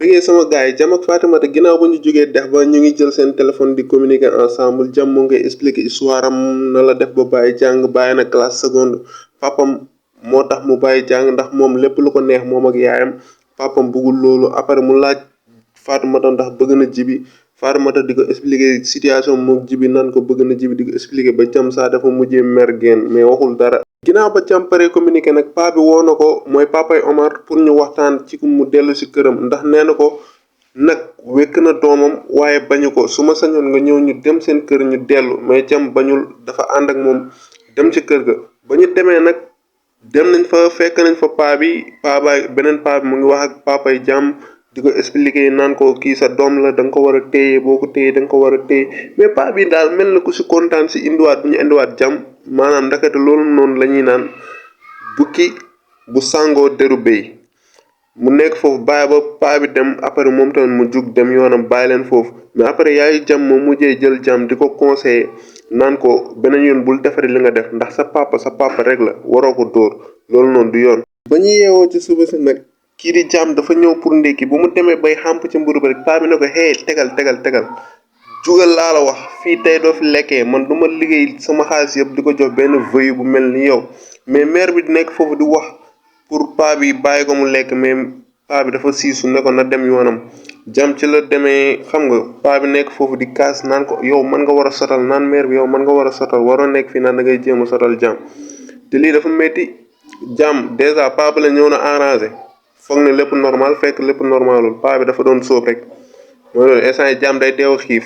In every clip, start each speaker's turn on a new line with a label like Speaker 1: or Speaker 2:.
Speaker 1: bëggee sama gars yi Jam ak Fatimata ginnaaw ba ñu jógee dex ba ñu ngi jël seen téléphone di communiquer ensemble Jam mu ngay expliquer histoire am na la def ba bàyyi jàng bàyyi na classe seconde papam moo tax mu bàyyi jàng ndax moom lépp lu ko neex moom ak yaayam papam bëggul loolu après mu laaj Fatimata ndax bëgg na Jibi Fatimata di ko expliquer situation moom Jibi nan ko bëgg na Jibi di ko expliquer ba Jam saa dafa mujjee mer génn mais waxul dara. ginnaaw ba Jam pare communiqué nag paa bi woo na ko mooy papay Omar pour ñu waxtaan ci mu dellu si këram ndax nee na ko nag wekk na doomam waaye bañu ko su ma sañoon nga ñëw ñu dem seen kër ñu dellu mais Jam bañul dafa ànd ak moom dem ci kër ga ba ñu demee nag dem nañ fa fekk nañ fa beneen paa bi mu ngi wax ak papay Jam di ko expliquer naan ko kii sa doom la da nga ko war a téye boo ko téye da nga ko war a téye mais paa bi daal mel na ku si kontaan si indiwaat bu ñu indiwaat Jam maanaam ndakate loolu noonu la ñuy naan bukki bu sàngoo deru béy mu nekk foofu bàyyi ba paa bi dem après moom tamit mu jug dem yoonam bàyyi leen foofu mais après yaayu Jam moom mujjee jël Jam di ko conseiller naan ko beneen yoon bul defari li nga def ndax sa papa rek la waroo ko dóor loolu noonu du yoon. ba ñu yeewoo ci suba si nag kii di Jam dafa ñëw pour ndékki bu mu demee bay xàmp ci mburu bi rek paa bi ne ko hey tegal jugal laa la wax fii tey doo fi lekkee man du ma liggéey sama xaalis yëpp di ko jox benn veuve bu mel ni yow mais mère bi di nekk foofu di wax pour paa bi bàyyi ko mu lekk mais paa bi dafa siisu ne ko na dem yoonam Jam ci la demee xam nga paa bi nekk foofu di kaas naan ko yow mën nga war a sotal naan mère bi yow mën nga war a sotal waroo nekk fii naan da ngay jéem a sotal Jam te lii dafa métti Jam dèjà paa bi la ñëw na arrangé foog ne lépp normal fekk lépp normalul paa bi dafa doon sóob rek mooy loolu instant yi Jam day deew xiif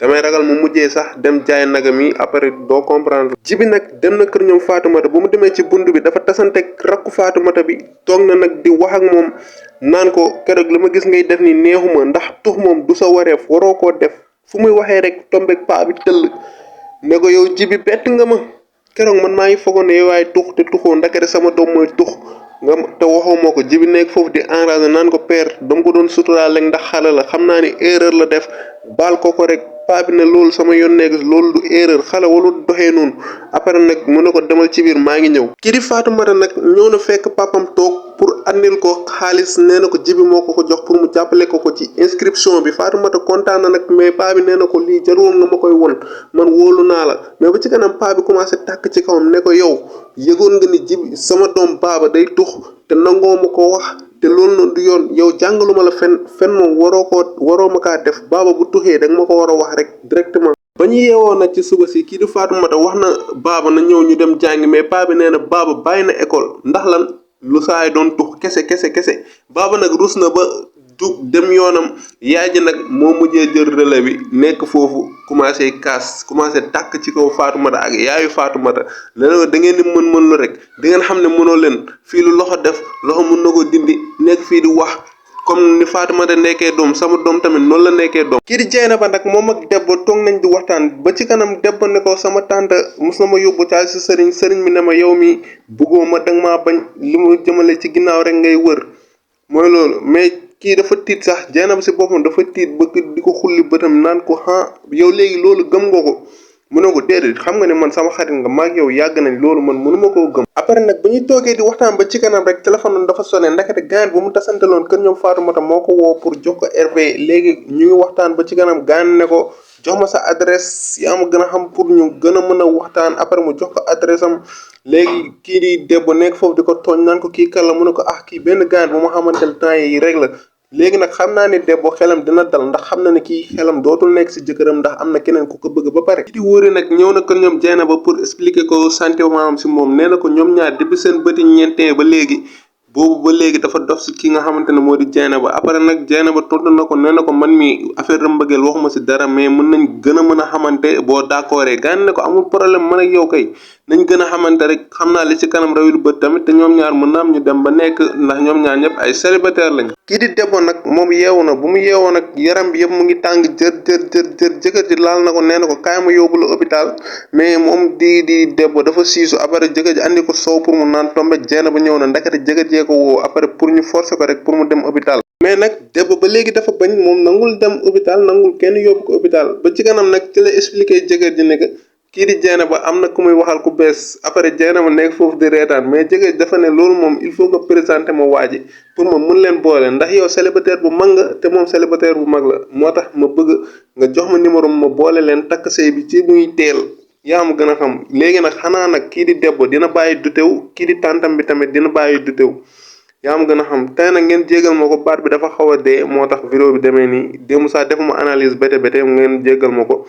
Speaker 1: damay ragal mu mujjee sax dem jaay nagam yi après doo comprendre. Jibi nag dem na kër ñoom Fatoumata bu mu demee ci bunt bi dafa tasanteeg rakku Fatoumata bi toog na nag di wax ak moom naan ko keroog li ma gis ngay def ni neexuma ndax tux moom du sa wareef waroo koo def fu muy waxee rek tombeeg paa bi tëll ne ko yow Jibi bett nga ma keroog man maa ngi fogoon ne yow waay tux te tuxoo ndakate sama doom mooy tux nga te waxoo moo ko Jibi nekk foofu di enragé naan ko père dama ko doon suturaal rek ndax xale la xam naa ni erreur la def baal ko rek. paa bi ne loolu sama yoon nekk loolu du erreur xale walu doxee noonu après nag mu ne ko demal ci biir maa ngi ñëw. kii di Fatoumata nag ñëw na fekk papam toog pour andil ko xaalis nee na ko Jibi moo ko jox pour mu jàppale ko ci inscription bi Fatoumata kontaan na nag mais paa bi nee na ko lii jarul nga ma koy won man wóolu naa la mais ba ci kanam paa bi commencé tàkk ci kawam ne ko yow yëgoon nga ni Jibi sama doom baaba day tux te nangoo ma ko wax. te loolu noonu du yoon yow jàngaluma la fen moom waroo ma kaa def baaba bu tuxee da nga ma ko war a wax rek directement. ba ñu yeewoo nag ci suba si kii di Fatoumata wax na baaba na ñëw ñu dem jàngi mais paa bi nee na baaba bàyyi na école ndax lan lu saay doon tux kese baaba nag rus na ba jug dem yoonam yaay ji nag moo mujjee jël relais bi nekk foofu commencé kaas commencé tàkk ci kaw Fatoumata ak yaayu Fatoumata leneen da ngeen di mën lu rek da ngeen xam ne mënoo leen fii lu loxo def loxo mën na ko dindi nekk fii di wax comme ni Fatoumata nekkee doom sama doom tamit noonu la nekkee doom. kii di Jeynaba nag moom ak Debbo toog nañ di waxtaan ba ci kanam Debbo ne ko sama tante mos na ma yóbbu caal si sëriñ mi ne ma yow mi bëggoo ma danga maa bañ li mu jëmale ci ginnaaw rek ngay wër mooy loolu mais. kii dafa tiit sax Jeynaba si boppam dafa tiit bëgg di ko xulli bëtam naan ko yow léegi loolu gëm nga ko mu ne ko déedéet xam nga ne man sama xarit nga maag yow yàgg nañ loolu man mënuma koo gëm. après nag ba ñuy toogee di waxtaan ba ci kanam rek téléphone dafa sonné ndakate gaan bu mu tasantaloon kër ñoom Fatoumata moo ko woo pour jox ko RV léegi ñu ngi waxtaan ba ci kanam gaan ne ko jox ma sa adresse yaa ma gën a xam pour ñu gën a mën a waxtaan après mu jox ko adresse am. léegi kii di Debbo nekk foofu di ko tooñ naan ko kii kan la mu ne ko kii benn gaan bu ma xamante ne temps yi rek la léegi nag xam naa ne Debbo xelam dina dal ndax xam na ne kii xelam dootul nekk si jëkkëram ndax am na keneen ku ko bëgg ba pare. kii di wóore nag ñëw na ko ñoom Jeynaba pour expliquer ko sentiment si moom nee na ko ñoom ñaar depuis seen bëti ñeentee ba léegi boobu ba léegi dafa dof si ki nga xamante ne moo di Jeynaba après nag Jeynaba tontu na ko nee na ko man mi affaire mbëggeel waxuma si dara mais mën nañ gën a mën a xamante boo d'accordé gaan ne ko amul problème man ak yow kay nañ gën a xamante rek xam naa li ci kanam rawil bët tamit te ñoom ñaar mën na am ñu dem ba nekk ndax ñoom ñaar ñëpp ay célibataire lañ. kii di Debbo nag moom yeewu na bu mu yeewoo nag yaram bi yëpp mu ngi tàng jër jëkkër ji laal na ko nee na ko kaay ma yóbbu la hôpital mais moom di Debbo dafa siisu après jëkkër ji andi ko soow pour mu naan tombe Jeynaba ñëw na ndakate jëkkër jee ko woo après pour ñu forcer ko rek pour mu dem hôpital. mais nag Debbo ba léegi dafa bañ moom nangul dem hôpital nangul kenn yóbbu ko hôpital ba ci kanam nag ci la expliqué jëkkër ji ne que kii di Dieynaba am na ku muy waxal ku bees après Dieynaba nekk foofu di reetaan mais jege dafa ne loolu moom il faut nga présenter ma waa ji pour ma mun leen boole ndax yow célibataire bu mag nga te moom célibataire bu mag la moo tax ma bëgg nga jox ma numéro ma boole leen takk sëy bi ci muy teel yaa ma gën a xam léegi nag xanaa nag kii di Debbo dina bàyyi dutew kii di tàntam bi tamit dina bàyyi dutew yaa ma gën a xam tey nag ngeen jégal ma ko baat bi dafa xaw a dee moo tax vidéo bi demee nii démb saa defuma analyse bete bete ngeen jégal ma ko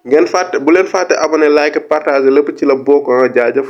Speaker 1: ngeen fàtte bu leen fàtte abonné like partager lépp ci la bokk jaajëf